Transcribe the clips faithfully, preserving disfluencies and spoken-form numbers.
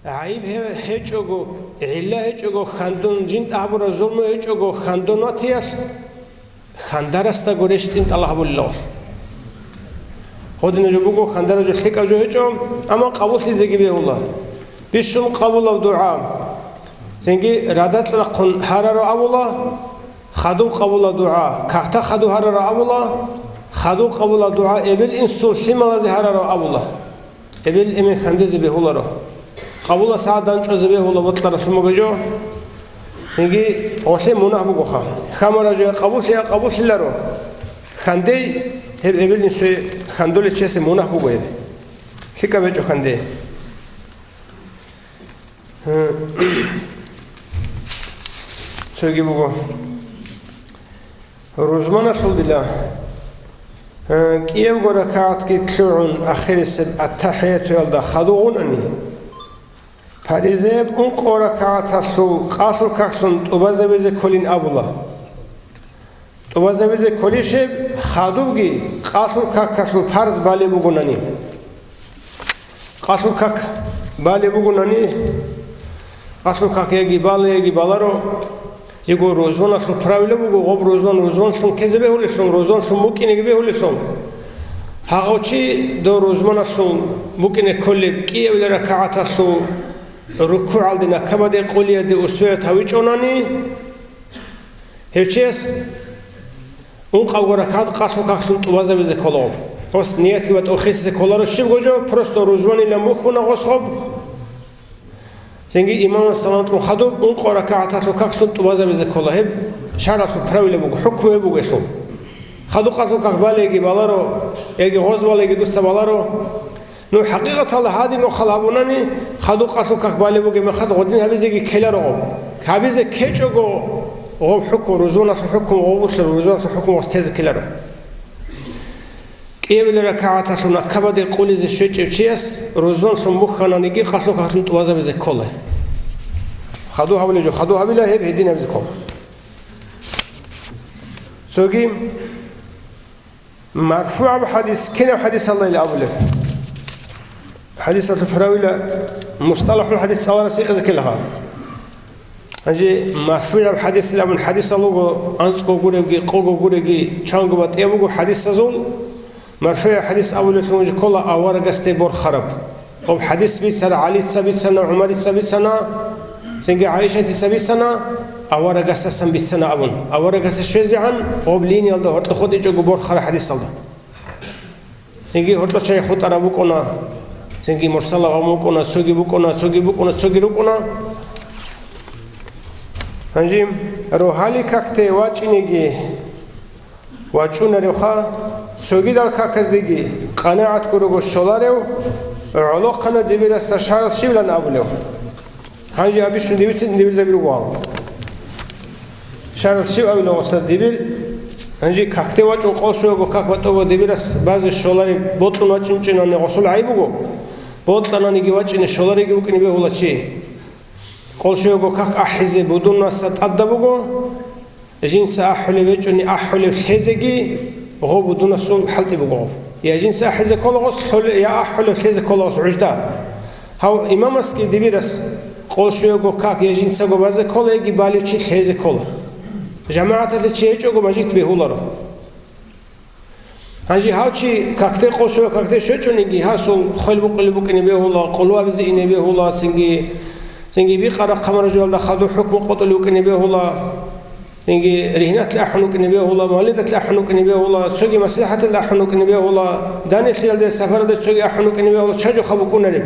ГӀайиб гье-, гьечӀого, гӀилла гьечӀого хьандун, жинда гьабураб зулму гьечӀого хьандун ватиялъ, хандарасдаго рещтӀин тӀалаб гьабулелъул. Гъодинаб жо буго, хандараб жо, лъикӀаб жо гьечӀо, амма къабуллъизеги бегьула. Бищун къабулаб дугӀа. Цинги радакь рахъун гьараро абула, хадуб къабулаб дугӀа, какда хадуб гьараро абула, хадуб къабулаб дугӀа эбел-инсул лъималазе гьараро абула. Эбел-эмен хьандезе бегьуларо. Къабулаб сагӀат данчӀвазе бегьула бокьаралъумаго жо. Цинги гъолъе мунагь бугоха. Хьамара жо я къабуллъи, я къабуллъиларо. Хьандей гьеб эбел-инсуе хьандулев чиясе мунагь буго гьеб. ЛъикӀаб гьечӀо хьандей. Цоги буго. Рузманалъул дила, э, кӀиябго ракагӀатги лъугӀун ахирисеб аттахӀиятуялда хадув гъунани, паризаяб ункъо ракагӀаталъул къалъул каклъун тӀубазабизе кколин абула. ТӀубазабизе кколищеб хадубги къалъул какалъул парз балеб бугонани. Къалъул как балеб бугонани, къалъул как яги бала, яги баларо, йиго рузманалъул правила буго, гъоб рузман рузманлъун ккезе бегьулелъул, рузманлъун букӀинеги бегьулелъул. Гьагъав чи дов рузманалъул букӀине кколеб кӀиябилеб ракагӀаталъул рукугӀалде накабаде къулиялде успевать гьавичӀонани, гьев чияс ункъабго ракагӀат къалъул каклъун тӀубазабизе ккола. Гъос ниятги батӀун хисизе кколаро щибго жо, просто рузманилан бухьуна гъос гъоб. Цинги имамас салам кьун хадуб, ункъо ракагӀаталъул каклъун тӀубазабизе ккола. Гьеб шаргӀалъул правила буго, хӀукму гьеб буго гьелъул. Хадуб къалъул как балеги баларо, яги гъоз балеги дуца баларо. Ну, хӀакъикъаталда гьадин хал гьабунани, хадуб къалъул как балеб бугеб мехалъ гъодин гьабизеги ккеларо гъоб. Гьабизе ккечӀого гъоб хӀукму, рузманалъул хӀукму гъобулъа, рузманалъул хӀукму гъос тезе ккеларо. КӀиябилеб ракагӀаталъул накабаде къулизе щвечӀев чияс рузманлъун бухьананиги къалъул каклъун тӀубазабизе ккола. Хадуб гьабулеб жо хадуб гьабила, гьеб гьедин гьабизе ккола. Цоги МарфугӀаб хӀадис кинаб хӀадисалдайин абулеб? ХӀадисалъул правила, мусталахӀул хӀадис цӀаларас гьикъизе ккелаха. Гьанже марфугӀаб хӀадисилан абун хӀадисал руго, анцӀго гуребги, къого гуреги, чанго батӀияб буго хӀадисазул. МарфугӀаб хӀадис абулелъул жо ккола аварагасде борхараб. Гъоб хӀадис бицана, ГӀалица бицана, ГӀумарица бицана, цинги ГӀайшатица бицана, аварагасдасан бицана абун. Аварагасда щвезегӀан гъоб линиялда гьоркьохъ хутӀичӀого борхара хӀадисалда. Цинги гьоркьо чай хутӀараб букӀуна, цинги мурсалаб гьабун букӀуна, цоги букӀуна, цоги букӀуна, цоги рукӀуна. Гьанже рогьалил какде вачӀинеги вачӀунаревха, цогидал каказдеги къанагӀат гурого щоларев, гӀолохъана дибирасда шаргӀалъ щибилан абулев. Гьанже абищун дибицин дибирзаби ругоал. ШаргӀалъ щиб абилан гъосда дибир? Гьанже какде вачӀун къолъуяго как батӀого дибирас базе щолареб бокьун вачӀинчӀинани гъосул гӀайиб буго. Бокьананиги вачӀине щолареги букӀине бегьула чи. Къолъуяго как ахӀизе будунаса тӀадаб буго. Жинца ахӀулев гьечӀони ахӀулев лъезеги гъо будунасул хӀалтӀи буго. Я жинца ахӀизе ккола гъос лъоле-, я ахӀулев лъезе ккола гъос гӀужда. Гьав имамасги дибирас къолъуяго как я жинцаго базе ккола, яги балев чи лъезе ккола. ЖамагӀаталъе чи гьечӀого мажгит бегьуларо. Гьанже гьав чи какде къолъуя, какде щвечӀониги, гьасул хвел букъулеб букӀине бегьула, къулу абизе ине бегьула, цинги, цинги бикъараб хъамара жоялда хадуб хӀукму къотӀулев вукӀине бегьула, цинги ригьнатлъи ахӀун вукӀине бегьула, мавлидалъи ахӀун вукӀине бегьула, цоги маслихӀаталда ахӀун вукӀине бегьула, данделъиялде, сапаралде цоги ахӀун вукӀине бегьула, чан жоха букӀунареб?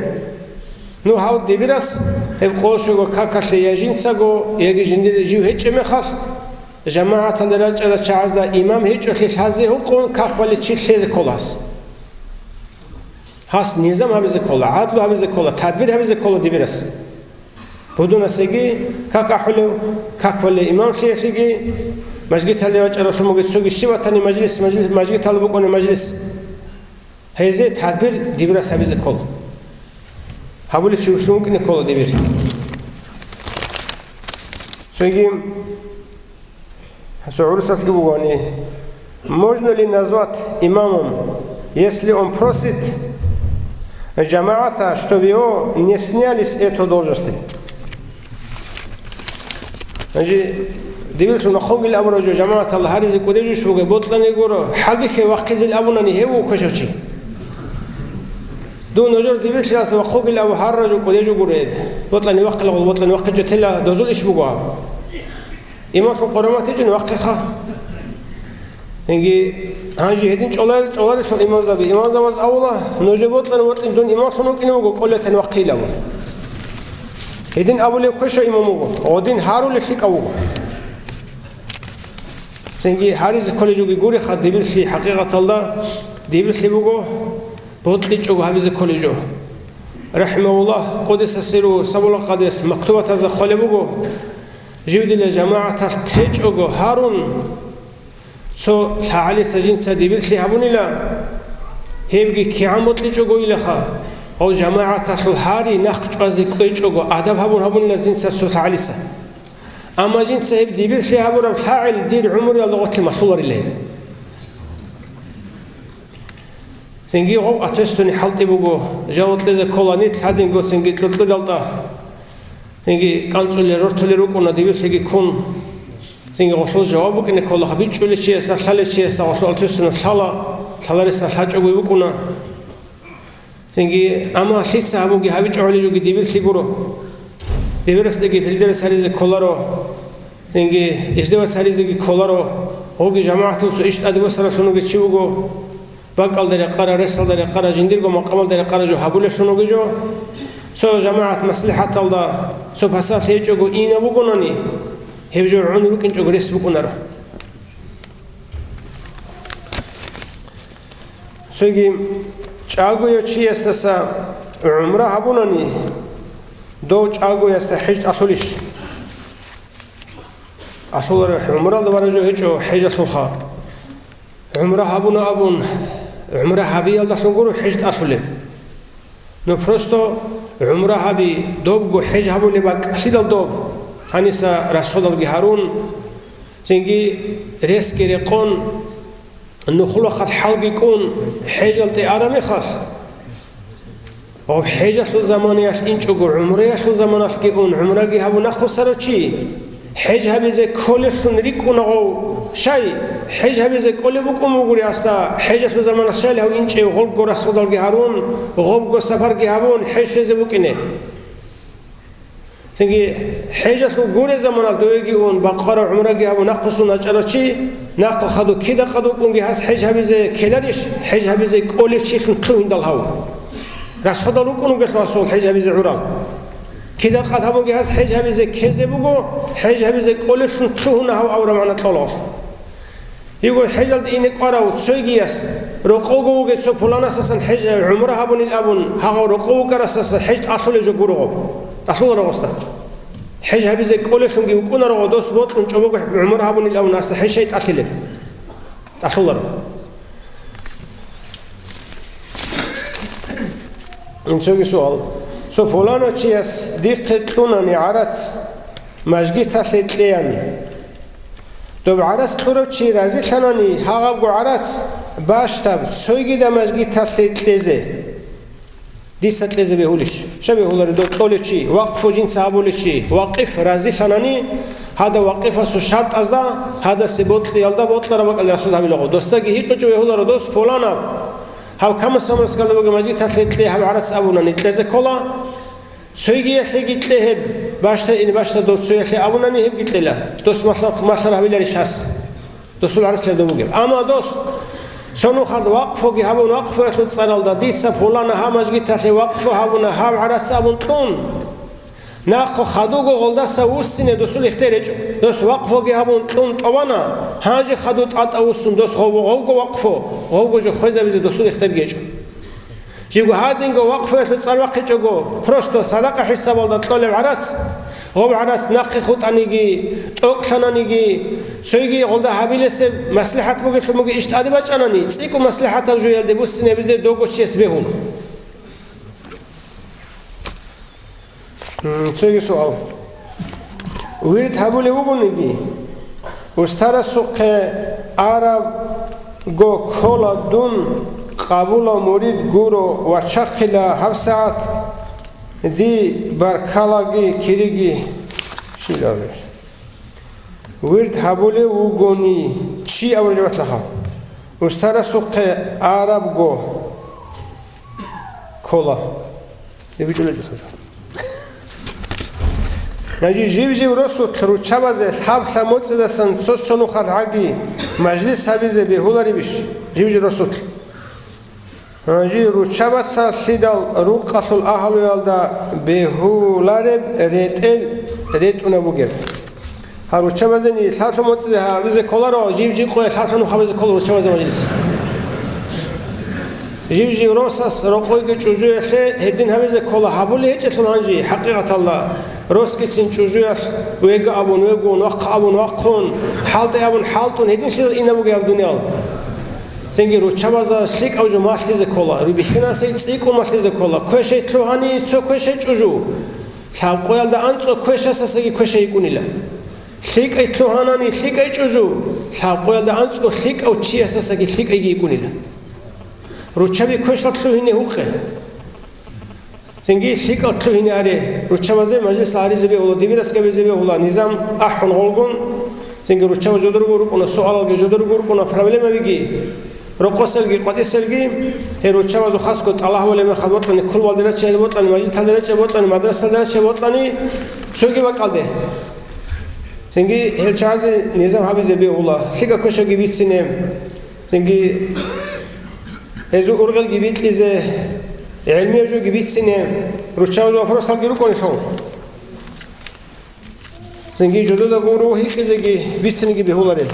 Ну, гьав дибирас гьеб къолъуго какалъе я жинцаго, яги жиндир жив гьечӀеб мехалъ, жамагӀаталде рачӀарал чагӀазда имам гьечӀолъи лъазе гьукъун как балев чи лъезе ккола гьас. Гьас низам гьабизе ккола, гӀадлу гьабизе ккола, тадбир гьабизе ккола дибирас. Будунасеги как ахӀулев, как балев имамлъиялъеги, мажгиталде вачӀаралъумаги цоги щив ватани мажлис, мажлис, мажгиталда букӀуни мажлис. Гьезие тадбир дибирас гьабизе ккола. Гьабулев чи вуссун вукӀине ккола дибир. Цоги гьесул гӀурусалъги бугони: «Можно ли назвать имамом, если он просит жамагӀата, чтобы его не сняли с этой должности. Гьанже дибирлъун вахъугил абурав жо жамагӀаталда гьаризе кӀудей жуш бугеб, бокьани гуро, хӀалбихье вахъизил абунани гьев вуквешав чи. Дун нужер дибирлъиялъа вахъугил абу гьарра жо кӀудей жо гуро гьеб. Бокьани вахъилагъул, бокьани вахъичӀо тела дозул иш буго гьаб. Имамлъун къурамат гьечӀин вахъиха. Гьанги гьанже гьедин чӀоларел-, чӀоларелъул имамзаби, имамзабаз авула, нужер бокьани вокьин дун имамлъун вукӀине вуго, кӀолетан вахъила вун. Гьедин абулев квеша имам вуго, гъодин гьарулев лъикӀав вуго. Цинги гьаризе кколей жоги гуреха, дибирлъи хӀакъикъаталда дибирлъи буго, бокьичӀого гьабизе кколей жо. РахӀимагьуллагь, къуддиса сирругьу, Сабулакъадияс мактубатазда хъвалеб буго, жив дила жамагӀаталъ течӀого гьарун, цо лъагӀалица жинца дибирлъи гьабунила, гьебги кигӀан бокьичӀого илаха, гьав жамагӀаталъул гьари нахъ чӀвазе кӀвечӀого адаб гьабун гьабунила жинца цо лъагӀалица. Амма жинца гьеб дибирлъи гьабураб лъагӀел дир гӀумруялда гъорлъе малъуларила гьеб. Цинги гъов ответственный хӀалтӀи буго, жаваб кьезе ккола нилъ гьадинго цинги кьуркьуралда. Цинги кӀанцӀулел, рортулел рукӀуна дибирлъиги ккун. Цинги гъолъул жаваб букӀине ккола, бичӀчӀулев чиясда, лъалев чиясда гъолъул ответственность лъала, лъаларесда лъачӀого вукӀуна. Цинги, амма лъица гьабуги гьабичӀо гьалижоги дибирлъи гуро. Дибирасдаги пилдерас гьаризе кколаро. Цинги, издевац гьаризеги кколаро. Гъоги жамагӀатул цо иш тӀаде босаралъун вугев чи вуго. БакӀалда рекъара, ресалда рекъара, жиндирго макъамалда рекъара жо гьабулелъун вугев жо. Цо жамагӀат маслихӀаталда, цо пасалъ гьечӀого ина вугонани, гьеб жо гӀун рукӀинчӀого рес букӀунаро. Цоги чӀагояв чиясдаса гӀумра гьабунани, дов чӀагоясда хӀеж тӀалъулищ? ТӀалъуларо, гӀумралда бараб жо гьечӀо хӀежалъулха. ГӀумра гьабуна абун, гӀумра гьабиялдалъун гуро хӀеж тӀалъулеб. Ну, просто гӀумра гьаби, добго хӀеж гьабулеб бакӀалъидал доб. Гьаниса расходалги гьарун, цинги ресги рекъон, нухлухъалъ хӀалги кӀун, хӀежалде араб мехалъ, гъоб хӀежалъул заманаялъ инчӀого гӀумраялъул заманалъги ун, гӀумраги гьабун нахъусарав чи, хӀеж гьабизе кколелъун рикӀкӀуна гъов. Щай, хӀеж гьабизе кколеб букӀун бугури гьасда, хӀежалъул заманалъ щайил гьав инчӀев гъобго расходалги гьарун, гъобго сапарги гьабун, хӀеж щвезе букӀине. Цинги хӀежалъул гуреб заманалъ довеги ун, бакъвараб гӀумраги гьабун нахъусун вачӀарав чи, нахъа хадуб кида къадукӀунги гьас хӀеж гьабизе ккеларищ, хӀеж гьабизе кколев чилъун лъугьиндал гьав? Расходал рукӀун вугелъул гьасул хӀеж гьабизе гӀурал. Кида къад гьабунги гьас хӀеж гьабизе ккезе буго, хӀеж гьабизе кколелъун лъугьуна гьав авураб магӀна кьола гъолъ. Йиго хӀежалде ине кӀварав цойгияс, рокъовго вугев цо пуланасасан хӀеж, гӀумра гьабунил абун, гьагъав рокъов вукӀарасаса хӀеж тӀалъулеб жо гуро гъоб. ТӀалъуларо гъосда. ХӀеж гьабизе кколелъунги вукӀунаро гъо, дос бокьун чӀобого гӀумра гьабунил абун, гьасда хӀеж щай тӀалъилеб? ТӀалъуларо. Цоги суал. Цо пуланав чияс дихъе кьунани гӀарац мажгиталъе кьеян. Доб гӀарац кьурав чи разилъанани гьагъабго гӀарац бащдаб цойгида мажгиталъе кьезе. Дица кьезе бегьулищ? Щай бегьулари дов кьолев чи, вакъфу жинца гьабулев чи, вакъиф разилъанани, гьадав вакъифасул шартӀазда, гьадасе бокьиялда бокьараб бакӀалде расходал гьабила гъо. Досдаги гьикъичӀо бегьуларо дос пуланаб. Гьав Камасамаскалда бугеб мажгиталъе кье гьаб гӀарац абунани кьезе ккола. Цойгиялъеги кье гьеб, бащда ин бащда дов цоялъе абунани гьебги кьела. Дос малъа-, малъар гьабиларищ гьас? Досул гӀарац лъаб дов бугеб. Амма дос, цо нухалъ вакъфуги гьабун, вакъфуялъул цӀаралда дица пулана гьаб мажгиталъе вакъфу гьабуна гьаб гӀарац абун кьун. Нахъа хадуго гъолдаса вуссине досул ихтияр гьечӀо. Дос вакъфуги гьабун кьун тӀобана, гьанже хадув тӀатӀа вуссун дос гъов-, гъовго вакъфу, гъовго жо хвезабизе досул ихтияр гьечӀо. Живго гьадинго вакъфуялъул цӀар вахъичӀого, просто садакъа хӀисабалда кьолеб гӀарац, гъоб гӀарац нахъе хутӀаниги, тӀокӀлъананиги, цойги гъолда гьабилесеб маслихӀат бугелъул бугеб иш тӀаде бачӀанани, цӀикӀкӀун маслихӀатаб жуялде буссинабизе довго чияс бегьула. М, цоги суал. Вирд гьабулев вугониги, устарасухъе арабго ккола дун Къабулав мурид гуро вачахъила гьабсагӀат, дие баркалаги кириги щиб абе. Вирд гьабулев вугони чи абураб жаваб лъахъа. Устарасухъе арабго ккола. БичӀулечӀо. Гьанже жив-жив росулъ руччабазе лъаб-лъаб моцӀидасан цо-цо нухалъ гӀаги мажлис гьабизе бегьуларебищ жив-жив росулъ? Гьанже руччабаца лъидал рукъалъул агьлуялда бегьулареб ретӀел ретӀунаб бугеб. Гьаб руччабазени лъаб-лъаб моцӀиде гьабизе кколаро, жив-жив къоялъ лъаб-лъаб нух гьабизе ккола руччабазе мажлис. Жив-жив росас рокъойги чӀужуялъе гьедин гьабизе ккола, гьабулеб гьечӀелъул гьанже, хӀакъикъаталда, росгицин чӀужуялъ вега абун вегун, вахъа абун вахъун, хӀалтӀи абун хӀалтӀун, гьединлъидал инаб бугеб гьаб дуниял. Цинги руччабазда лъикӀав жо малъизе ккола, рубихьинасей цӀикӀкӀун малъизе ккола, квешай лъугьани цо квешай чӀужу. Лъабкъоялда анцӀго квешасасаги квешай йикӀунила. ЛъикӀай лъугьанани лъикӀай чӀужу, лъабкъоялда анцӀго лъикӀав чиясасаги лъикӀайги йикӀунила. Руччаби квешал лъугьине гьукъе. Цинги лъикӀал лъугьине аре, руччабазе мажлис гьаризе бегьула, дибирас гьабизе бегьула, низам ахӀун гъолгун, цинги руччаба жодорго рукӀуна, суалалги жодорго рукӀуна, проблемабиги. Рокъоселги къватӀиселги, гьел руччабазул хасго тӀалаб гьабулеб мехалъ бокьани, клубалде рачӀине бокьани, мажгиталде рачӀине бокьани, мадрасалде рачӀине бокьани, цоги бакӀалде. Цинги гьел чагӀазе низам гьабизе бегьула, лъикӀаб квешабги бицине, цинги гьезул ургъелги бикьизе, гӀелмияб жоги бицине, руччабазул вопросалги рукӀунелъул. Цинги жодода гуро гьикъизеги бицинеги бегьуларел.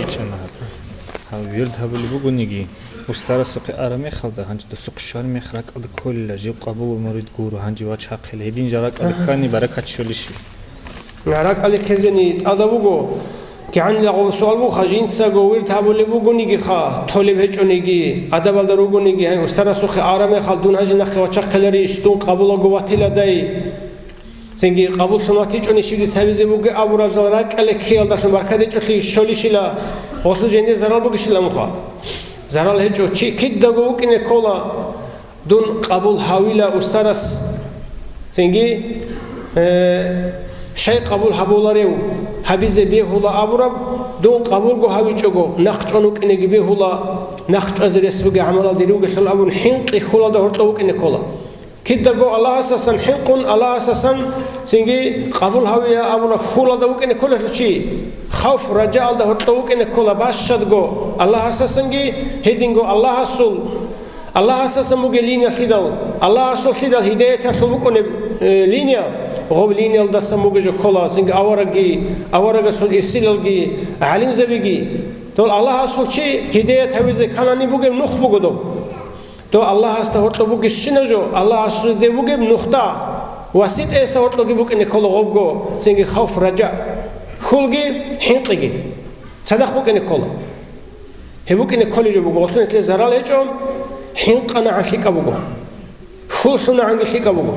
Гьав вирд гьабулеб бугониги, устарасухъе араб мехалда, гьанже досухъ щвараб мех ракӀалда кколила, жив къабулав мурид гуро, гьанже вачахъила, гьедин жо ракӀалда ккани, баракат щолищ? РакӀалде ккезени тӀада буго, кигӀанила гъоб суал буха, жинцаго вирд гьабулеб бугонигиха, толеб гьечӀониги, адабалда ругониги, гьай, устарасухъе араб мехалда дун гьанже нахъе вачахъиларищ, дун къабулаго ватиладай? Цинги къабуллъун ватичӀони щиб дица гьабизе бугеб абурал жал ракӀалде ккеялдалъун баркат гьечӀолъи щолищила, гъолъул жинде зарал бугищила муха? Зарал гьечӀо, чи кидаго вукӀине ккола, дун къабул гьавила устарас. Цинги, э, щай къабул гьабуларев, гьабизе бегьула абураб, дун къабулго гьавичӀого, нахъ чӀван вукӀинеги бегьула, нахъ чӀвазе рес бугеб гӀамалалде ругелъул абун хӀинкъи хьулалда гьоркьов вукӀине ккола. Кидаго Аллагьасасан хӀинкъун, Аллагьасасан цинги къабул гьавия абуна хьулалда вукӀине кколелъул чи, хавф-ражаалда гьоркьов вукӀине ккола бащадго Аллагьасасанги, гьединго Аллагьасул, Аллагьасасан бугеб линия лъидал, Аллагьасул лъидал гьидаяталъул букӀунеб, э, линия, гъоб линиялдасан бугеб жо ккола, цинги аварагги, аварагасул ирсилалги, гӀалимзабиги. Дол Аллагьасул чи гьидаят гьавизе кканани бугеб нух буго доб. Дов Аллагьасда гьоркьоб бугебщинаб жо, Аллагьасде бугеб нухда, васитӀасда гьоркьобги букӀине ккола гъобго, цинги хавф-ражаъ, хьулги хӀинкъиги цадахъ букӀине ккола. Гьеб букӀине кколеб жо буго, гъолъун гьелъие зарал гьечӀо, хӀинкъанагӀан лъикӀаб буго, хьул лъунагӀанги лъикӀаб буго.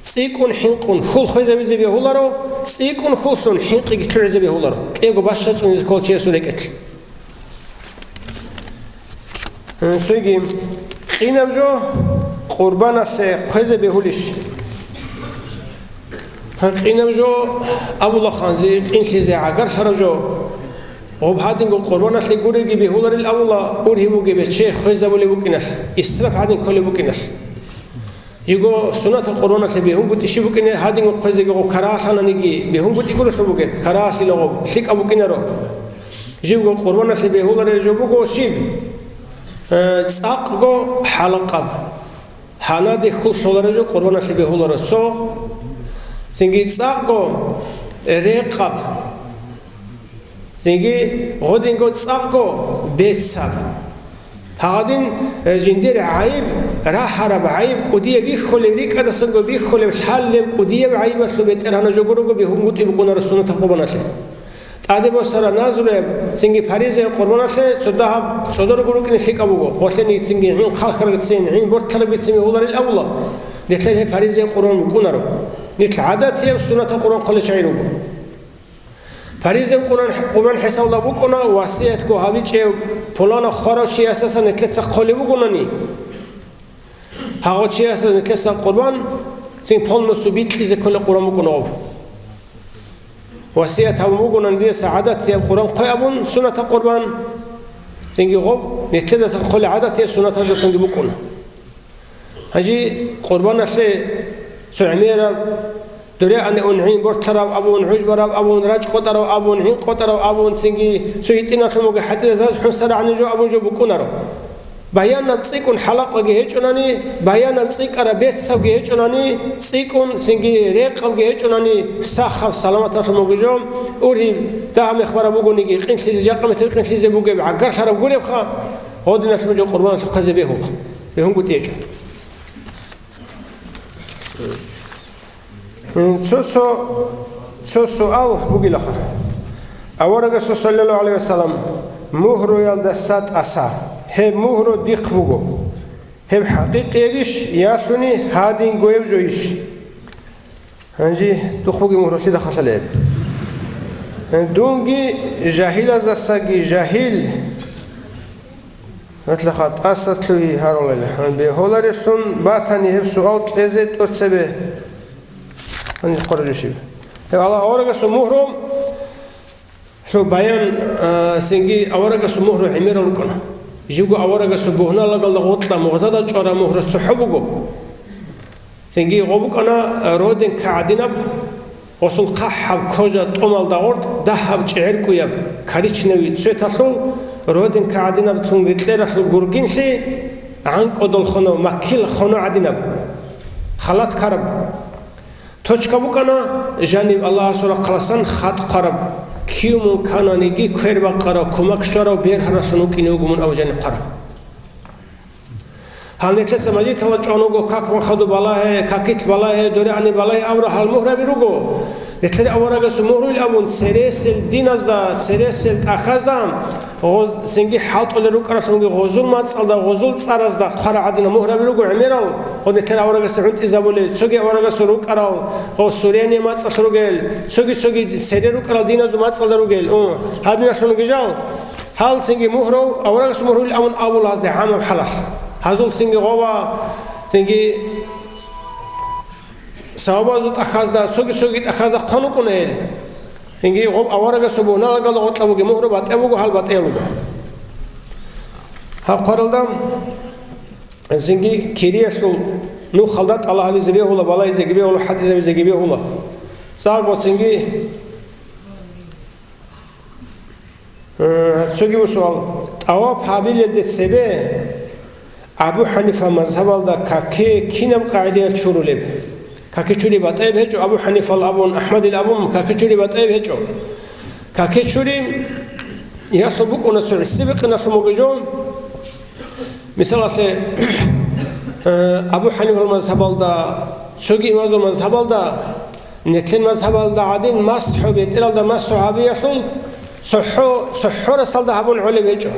ЦӀикӀкӀун хӀинкъун хьул хвезабизе бегьуларо, цӀикӀкӀун хьуллъун хӀинкъиги лъугӀизе бегьуларо, кӀиего бащад цӀунизе ккола чиясул рекӀелъ. Цоги къинаб жо къурбаналъе хъвезе бегьулищ? Гьанкъинаб жо абула ханзи, къинлъизе гӀагарлъараб жо. Гъоб гьадинго къурбаналъе гуреги бегьуларил абула, ургьиб бугеб бече хвезабулеб букӀиналъ, исраф гьадин кколеб букӀиналъ. Йиго суннатаб къурбаналъе бегьунгутӀи щиб букӀине, гьадинго хъвезеги гъоб карагьалъананиги бегьунгутӀи гурелъул бугеб, карагьалъила гъоб лъикӀаб букӀинаро. Живго къурбаналъе бегьуларел жо буго щиб? Э, цӀакъго хӀалакъаб. Гьанаде хьул лъоларел жо къурбаналъе бегьуларо цо. Цинги цӀакъго рекъаб. Цинги гъодинго цӀакъго бецаб. Гьагъадин, э, жиндир гӀайиб, рагьараб гӀайиб, кӀудияб бихьулеб, рикӀкӀадасанго бихьулеб, лъалеб кӀудияб гӀайибалъул бетӀергьанаб жо гурого бегьунгутӀи букӀунаро суннатаб къурбаналъе. ТӀаде босараб назруяб, цинги паризаяб къурбаналъе цо дагьаб цӀодорго рукӀине лъикӀаб буго, гъолъени цинги гӀин хъалхьарабгицин, гӀин бортлъарабгицин бегьуларил абула, нилъер гьеб паризаяб къурбан букӀунаро. Нилъ гӀадатияб суннатаб къурбан хъолел чагӀи руго. Паризаб къурбан, къурбан хӀисабалда букӀуна, васиятго гьабичӀев пуланав хварав чиясасан нилъеца хъолеб бугонани, гьагъав чиясда нилъеца къурбан, цин полностью бикьизе кколеб къурбан букӀуна гъоб. Васият гьабун бугонани дица гӀадатияб къурбан хъве абун, суннатаб къурбан, цинги гъоб нилъедасан хъолеб гӀадатияб суннаталдалъунги букӀуна. Гьанже къурбаналъе цо гӀемераб, дуре ани ун гӀин бортлъараб абун, гӀужбараб абун, рачӀ къотӀарав абун, гӀин къотӀарав абун, цинги цо гьитӀиналъун бугеб хӀатӀида заз хӀунсарагӀанин жо абун жо букӀунаро. Баянаб цӀикӀкӀун хӀалакъаги гьечӀонани, баянаб цӀикӀкӀараб бецавги гьечӀонани, цӀикӀкӀун цинги рекъабги гьечӀонани, сахаб саламаталъун бугеб жо, ургьиб дагьаб мехбараб бугониги, къинлъизе, жакъа метер къинлъизе бугеб гӀагарлъараб гуребха, гъодиналъун жо къурбаналъухъе бегьула. БегьунгутӀи гьечӀо. Цо, цо, цо суал бугилаха. Аварагасул, саллаллагьу гӀалайгьи вассалам, мугьруялдаса тӀаса. Гьеб мугьру дихъ буго. Гьеб хӀакъикъиябищ, ялъуни гьадингояб жойищ? Гьанже духъ бугеб мугьру лъида халалеб? Дунги жагьилаздасаги жагьил. Гьелъаха тӀаса лъугьи гьарулел. Бегьуларелъун батани гьеб суал кьезе тӀоцебе. Гьаниб хъвараб жо щиб? Гьеб Аллагь аварагасул мугьру, лъу баян, а, цинги аварагасул мугьру гӀемерал рукӀана. Живго аварагасул бугьналагалда гъоркьа мугъзада чӀвараб мугьру цохӀо буго. Цинги гъо букӀана родинка гӀадинаб, гъосул хъахӀаб кожа тӀомалда гъоркь дагьаб чӀегӀеркӀуяб, коричневый цветалъул, родинка гӀадинаблъун рекьералъул гургинлъи, гӀанкӀудал хоно, макил хоно гӀадинаб, халат ккараб. Точка букӀана жаниб Аллагьасул рахъаласан хатӀ хъвараб, кив мун кананиги квербакъарав, кумак щварав бергьаралъун вукӀине вуго мун абу жаниб хъвараб. Гьанетлъеца мажгиталда чӀван вуго, как махаду балагье, какилъ балагье, дореани балагье абурал гьал мугьраби руго. Нилъер аварагасул мугьруйил абун, цересел диназда, цересел тӀахьазда, гъоз-, цинги хӀалтӀулел рукӀаралъунги гъозул мацӀалда, гъозул цӀаразда хъварал гӀадинал мугьраби руго гӀемерал, гъо нилъер аварагасда гӀунтӀизабулел, цоги аварагасул рукӀарал, гъо сурияния мацӀалъ ругел, цоги-цоги цере рукӀарал диназул мацӀалда ругел, у, гьадиналъунги жал. Гьал цинги мугьрав, аварагас мугьруйил абун абула гьазда гӀамаб хӀалалъ. Гьазул цинги гъова, цинги савабазул тӀахьазда, цоги-цоги тӀахьазда хъван вукӀуна гьел. Цинги гъоб аварагасул бугьналагалда гъоркьа бугеб мугьру батӀи буго, гьал батӀи буго. Гьаб хъваралда цинги кириялъул нухалда тӀалаб гьабизе бегьула, балагьизеги бегьула, хӀатӀизабизеги бегьула. ЦӀакъго цинги Э, цоги бусурал, тӀаваф гьабилелде цебе Абу Ханифа мазгьабалда каке кинаб къагӀидаялъ чурулеб? Каке чури батӀаяб гьечӀо, Абу Ханифал абун, Ахмадил абун, каке чури батӀаяб гьечӀо. Каке чури ялъул букӀуна цо гӀиси бикъиналъун бугеб жо. Мисалалъе, э, Абу Ханифал мазгьабалда, цоги имамзул мазгьабалда, нилъер мазгьабалда гӀадин масхӀу, бетӀералда масхӀу гьабиялъул цохӀо, цохӀо расалда гьабун гӀолеб гьечӀо.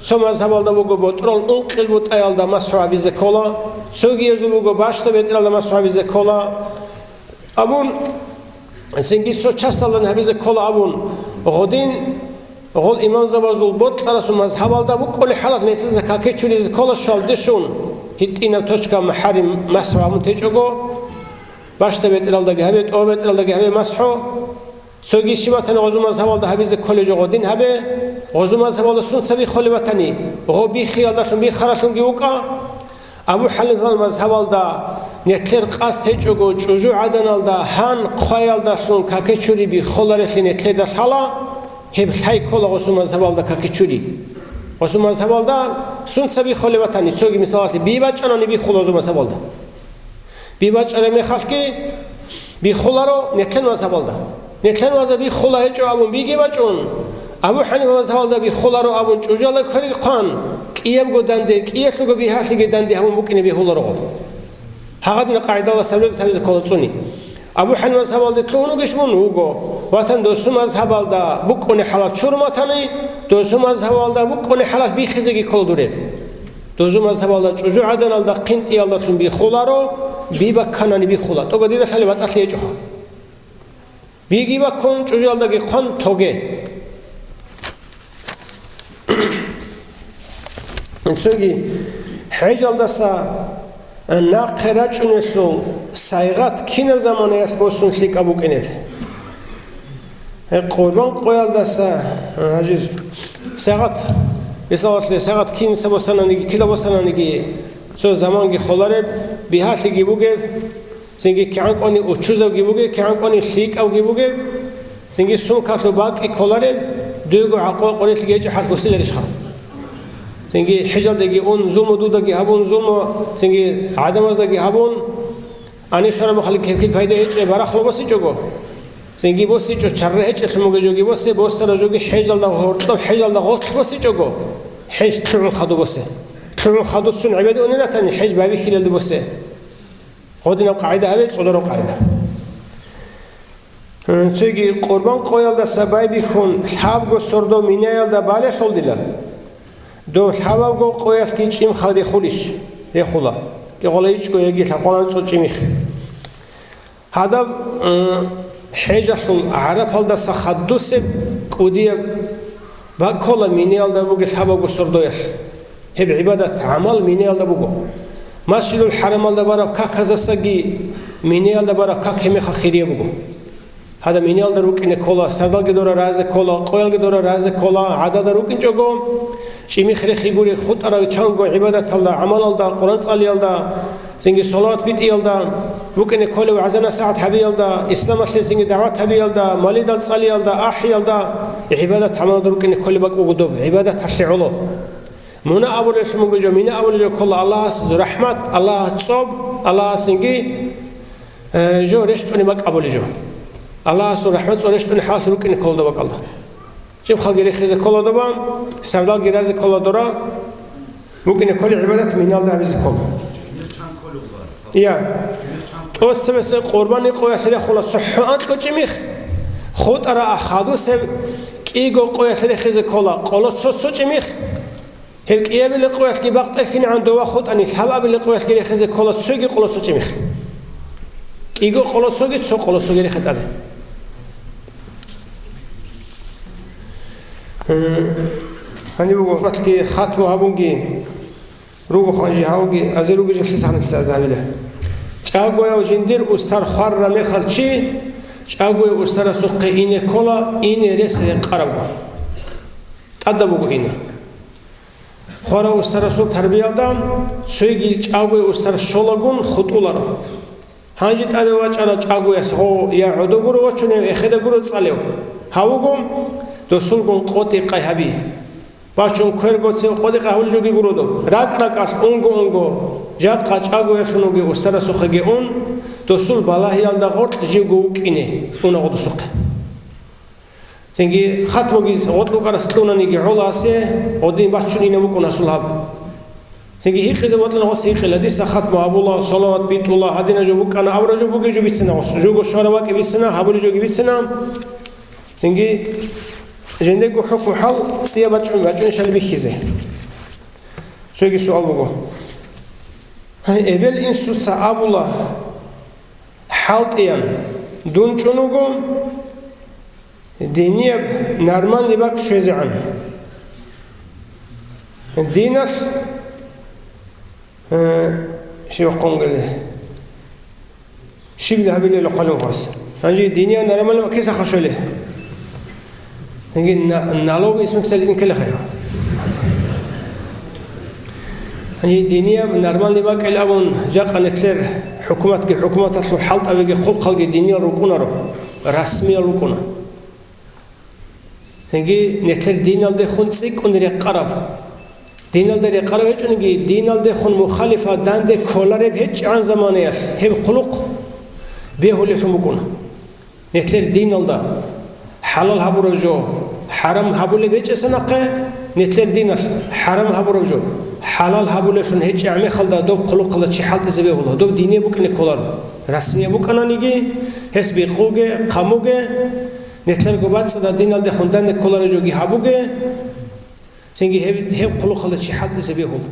Цо мазгьабалда буго ботӀрол ункъил бутӀаялда масхӀу гьабизе ккола, цогиязул буго бащда бетӀералда масхӀу гьабизе ккола. Абун, цинги цо часалдан гьабизе ккола абун, гъодин, гъол имамзабазул бокьарасул мазгьабалда букӀуни хӀалат нилъеца каке чуризе ккола щвалде щун, гьитӀинаб точка махӀарим масхӀу гьабун течӀого, бащда бетӀералдаги гьабе, тӀоба бетӀералдаги гьабе масхӀу. Цоги щиб батани гъозу мазгьабалда гьабизе кколеб жо гъодин гьабе, гъозу мазгьабалда сунца биххулеб батани, гъо биххиялдалъун биххаралъунги вукӀа. Абу Ханифал мазгьабалда нилъер къасд гьечӀого чӀужугӀаданалда гьан хъваялдалъун каке чури биххуларелъи нилъеда лъала, гьеб лъай ккола гъосул мазгьабалда каке чури. Гъосул мазгьабалда сунца биххулеб батани, цоги мисалалъе би бачӀанани биххула гъосул мазгьабалда. Би бачӀараб мехалъги биххуларо нилъер мазгьабалда. Нилъер мазгьаб биххула гьечӀо абун биги бачӀун, Абу Ханифа мазгьабалда биххуларо абун чӀужуялда кверги хъван, кӀиябго данде, кӀиялъулго бигьалъиги данде гьабун букӀине бегьуларо. Гьагъадина къагӀидалда сабридат гьабизе ккола цӀуни. Абу Ханифа мазгьабалде лъугьун вугищ мун? Вуго. Ватани досу мазгьабалда букӀуни хӀалат чурун батани, досу мазгьабалда букӀуни хӀалат биххизеги ккола дуреб. Дозу мазгьабалда чӀужугӀаданалда хъинтӀиялдалъун биххуларо, би бакканани биххула. ТӀоба дида лъалеб батӀалъи гьечӀоха. Биги баккун, чӀужуялдаги хъван тоге. Цоги хӀежалдаса нахъе рачӀунелъул сайгъат кинаб заманаялъ босун лъикӀаб букӀинеб? Гьеб къурбан къоялдаса, гьажи, сагъат, мисалалъе, сагъат кинса босананиги, кида босананиги, цо заманги холареб, бигьалъиги бугеб, цинги кигӀанкӀвани учузавги бугеб, кигӀанкӀвани лъикӀавги бугеб, цинги сумкалъул бакӀги кколареб, дуйго гӀакъуба къорилъиги гьечӀеб хӀалалъ босиларищха? Цинги хӀежалдаги ун, зулму дудаги гьабун, зулму, цинги гӀадамаздаги гьабун, Ани шарабухъали кепкил пайда гьечӀеб барахъ босичӀого, цинги босичӀо, чарра гьечӀелъун бугеб жоги босе, босара жоги хӀежалда, гьоркьоб хӀежалда гъорлъ босичӀого, хӀеж лъугӀун хадуб босе. ЛъугӀун хадуцун гӀебеде унел ратани, хӀеж байбихьилалде босе. Гъодинаб къагӀида гьабе, цӀолораб къагӀида. Цоги къурбан къоялдаса байбихьун лъабго сордо Минаялда балелъул дила. Дов лъабабго къоялъги чӀимхал рехулищ? Рехула. КӀикъоялда ичӀго яги лъабкъоялда цо чӀимихъ. Гьадаб, э, хӀежалъул ГӀарафалдаса хадусеб кӀудияб бакӀ ккола Минаялда бугеб лъабабго сордоялъ. Гьеб гӀибадат-гӀамал Минаялда буго. Масжидул ХӀарамалда бараб каказасаги Минаялда бараб как гьеб мехалъ хирияб буго. Гьадаб Минаялда рукӀине ккола, сардалги дора разе ккола, къоялги дора разе ккола, гӀадада рукӀинчӀого, чӀимихъ рехи гури хутӀарав чанго гӀибадаталда, гӀамалалда, Къуран цӀалиялда, цинги салават битӀиялда, букӀине кколев вагӀза-насихӀат гьабиялда, исламалъе цинги дагӀват гьабиялда, малидал цӀалиялда, ахӀиялда, гӀибадат-гӀамалалда рукӀине кколеб бакӀ буго доб, гӀибадаталъе гӀоло. Муна абулелъун буго жо, мина абулел жо ккола Аллагьас рахӀмат, Аллагьас цӀоб, Аллагьасинги, э, жо рещтӀунеб бакӀ абулел жо. Аллагьасул рахӀмат цӀо рещтӀунеб хӀалалъ рукӀине ккола доб бакӀалда. ЧӀимхъалги рехизе ккола доба, сардалги разе ккола дора, букӀине кколеб гӀибадат Минаялда гьабизе ккола. Я. ТӀоцебесеб къурбани къоялъ рехула цохӀо анкьго чӀимихъ, хутӀараб хадусеб кӀиго къоялъ рехизе ккола къоло цо-цо чӀимихъ. Гьеб кӀиабилеб къоялъги бакъ тӀерхьинегӀан дова хутӀани, лъабабилеб къоялъги рехизе ккола цоги къоло цо чӀимихъ. КӀиго къоло цоги, цо къоло цоги рехе тӀаде. Гьаниб буго, хатму гьабунги, руго ханжи гьавги, азе руги жихлъи сагьнилъи азабила. ЧӀагояв жиндир устар хварра мехалъ чи, чӀагояв устарасухъе ине ккола, ине рес рекъарабго. ТӀадаб буго ине. Хварав устарасул тарбиялда цоги чӀагояв устар щолагун хутӀуларо. Гьанже тӀаде вачӀарав чӀагояс гъо я гӀодо гуро вачунев, эхеда гуро цӀалев. Гьавуго, досулгун къотӀи-къай гьаби. Бачун квергоцев къотӀи-къай гьавулев жоги гуро доб. РакӀ-ракӀалъ унго-унго, жакъа чӀагоялъун вугев устарасухъеги ун, досул балагьиялда гъоркь живго вукӀине уна гъодосухъе. Цинги хатмуги гъоркь вукӀарас кьунаниги гӀоласе, гъодин баччунина вукӀун асул гьаб. Цинги гьикъизе вокьана гъос гьикъила, дица хатму гьабула, салават битӀула, гьадина жо букӀана, абура жо бугеб жо бицина гъос, жого щвара вакӀи бицина, гьабули жоги бицина. Цинги жиндего хӀукму хӀал цӀияб бачӀун, бачӀунищали бихьизе. Цоги суал буго. Эбел-инсуца абула, хӀалтӀиян, дун чӀун вуго, динияб нормальный бакӀ щвезегӀан. Диналъ, э, щиб хъунгели, щибли гьабилел хъалугъас. Гьанже динияб нормальный бакӀ киса хашвали? Гьанже на-, налог исмиксал инкелехъе. Гьанже динияб нормальный бакӀил абун, жакъа нилъер хӀукуматги, хӀукуматалъул хӀалтӀабиги, хъулухъалги диниял рукӀунаро, расмиял рукӀуна. Цинги нилъер диналдехун цӀикӀкӀун рекъараб. Диналда рекъараб гьечӀониги, диналдехун мухалифа данде кколареб гьечӀегӀан заманаялъ гьеб хъулухъ бегьулелъун букӀуна. Нилъер диналда хӀалал гьабураб жо хӀарам гьабулеб гьечӀеса нахъе, нилъер диналъ хӀарам гьабураб жо хӀалал гьабулелъун гьечӀегӀан мехалда доб хъулухъалда чи хӀалтӀизе бегьула, доб дине букӀине кколаро. Расмия букӀананиги, гьес бикъуге, хъамуге, нилъерго бацӀцӀадаб диналдехун данде кколареб жоги гьабуге, цинги гьеб, гьеб хъулухъалда чи хӀалтӀизе бегьула.